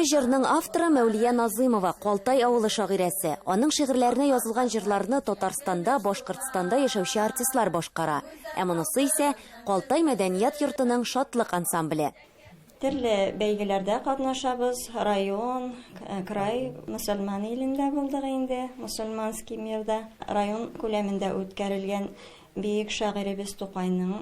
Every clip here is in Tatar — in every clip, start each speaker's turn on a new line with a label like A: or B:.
A: җырның авторы Мәүлия Назыймова, Калтай авылы шагыйрәсе. Аның шигырьләренә язылган җырларны Татарстанда, Башкортстанда яшәүче артистлар башкара. Ә монысы исә Калтай мәдәният йортының Шатлык ансамбле.
B: Төрле бәйгеләрдә катнашабыз, район, край, мөселман илендә булдык инде, мусульманский мирда. Район күләмендә үткәрелгән бөек шагыйребез Тукайның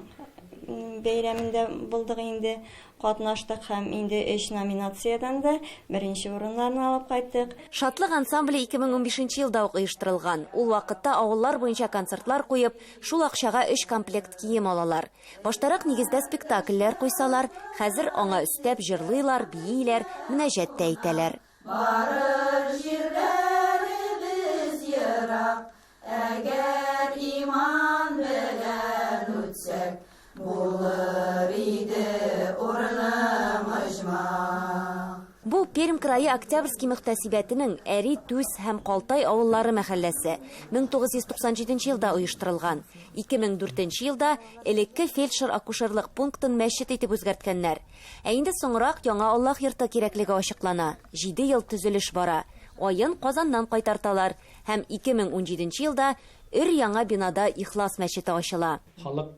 B: бәйрәмендә булдык инде, катнаштык һәм инде өч номинациядән дә беренче урыннарны алып кайттык.
A: Шатлык ансамбле 2015 елда ук оештырылган. Ул вакытта авыллар буенча концертлар куеп, шул акчага өч комплект кием алалар. Баштарак нигездә спектакльләр куйсалар, хәзер аңа өстәп җырлыйлар, бииләр, мөнәҗәт тә әйтәләр.
C: Барыр җирләребез ерак, әгәр иман белән үтсәк, булыр иде урының оҗмах.
A: Бу, Пермь крае Октябрьский мөхтәсибәтенең Әри, Түз һәм Калтай авыллары мәхәлләсе. 1997 елда оештырылган. 2004 елда элекке фельдшер-акушерлык пунктын мәчет итеп үзгәрткәннәр. Ә инде соңрак яңа Аллаһ йорты кирәклеге ачыклана. Җиде ел төзелеш бара. Аен Казаннан кайтарталар һәм 2017 елда өр-яңа бинада Ихлас мәчете ачыла.
D: Халык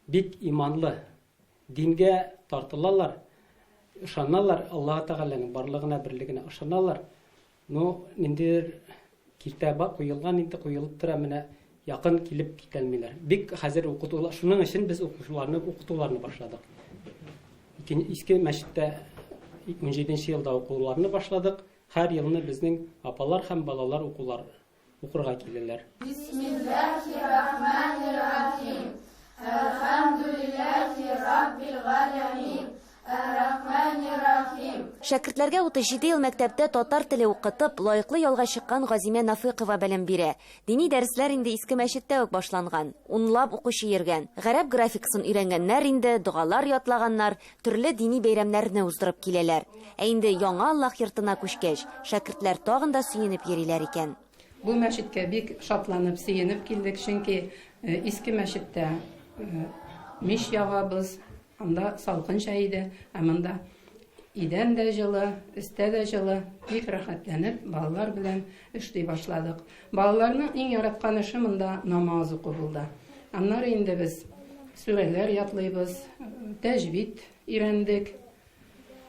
D: бик иманлы, Дингә тартылалар, ышаналар, Аллаһы Тәгаләнең барлыгына, берлегенә ышаналар. Но ниндидер киртә бар, куелган инде, куелып тора, менә якын килеп китәлмиләр. Бик хәзер укытулар, шуның өчен без укучыларны укытуларны башладык. Иске мәчеттә 17 елда укуларны башладык. Һәр елны безнең апалар һәм балалар укулар укырга киләләр.
C: Бисмиллаһир-рахманир-рахим. Әлхәмдүлилләһи раббил галәмин. Әр-рахманир-рахим.
A: Шәкертләргә 37 ел мәктәптә татар теле укытып, лаеклы ялга чыккан Газимә Нафыйкова белем бирә. Дини дәресләр инде иске мәчеттә үк башланган. Унлап укучы йөргән. Гарәп графикасын өйрәнгәннәр инде, догалар ятлаганнар, төрле дини бәйрәмнәрне уздырып киләләр. Ә инде яңа Аллаһ йортына күчкәч, шәкертләр тагын да сөенеп йөриләр икән.
E: Бу мәчеткә бик шатланып, сөенеп килдек, чөнки иске мәчеттә мич ягабыз, анда салкынча иде, ә монда идән дә җылы, өстә дә җылы, бик рәхәтләнеп балалар белән эшли башладык. Балаларның иң яраткан эше монда намаз уку булды. Аннары инде без сүрәләр ятлыйбыз, тәҗвид өйрәндек.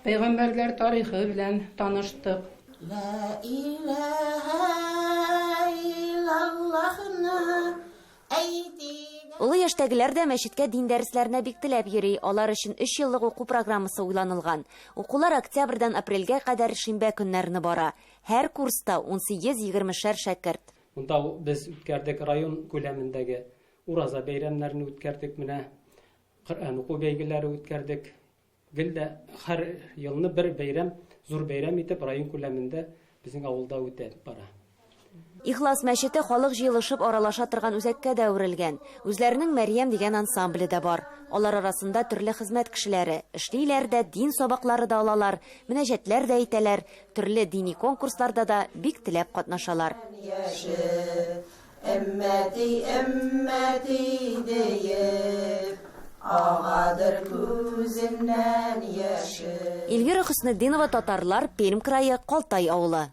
E: Пәйгамбәрләр тарихы белән таныштык.
C: Лә иләһә иллаллаһны әйтик.
A: Олы яшьтәгеләр дә мәчеткә дин дәресләренә бик теләп йөри. Алар өчен өч еллык уку программасы уйланылган. Укулар октябрьдән апрельгә кадәр шимбә көннәрне бара. Һәр курста унсигез-егермешәр шәкерт.
D: Монда без үткәрдек район күләмендәге Ураза бәйрәмнәрен үткәрдек, менә Коръән уку бәйгеләре үткәрдек. Гел дә һәр елны бер бәйрәм, зур бәйрәм итеп район күләмендә безнең авылда үтә бара.
A: Ихлас мәчете халык җыелышып аралаша торган үзәккә дә әверелгән. Үзләренең Мәрьям дигән ансамбле дә бар. Алар арасында төрле хезмәт кешеләре. Эшлиләр дә, дин сабаклары да алалар, мөнәҗәтләр дә әйтәләр, төрле дини конкурсларда да бик теләп катнашалар.
C: Яше Өммәти, өммәти диеп, агадыр күземнән яше.
A: Эльвира Хөснетдинова, Татарлар, Пермь крае, Калтай авылы.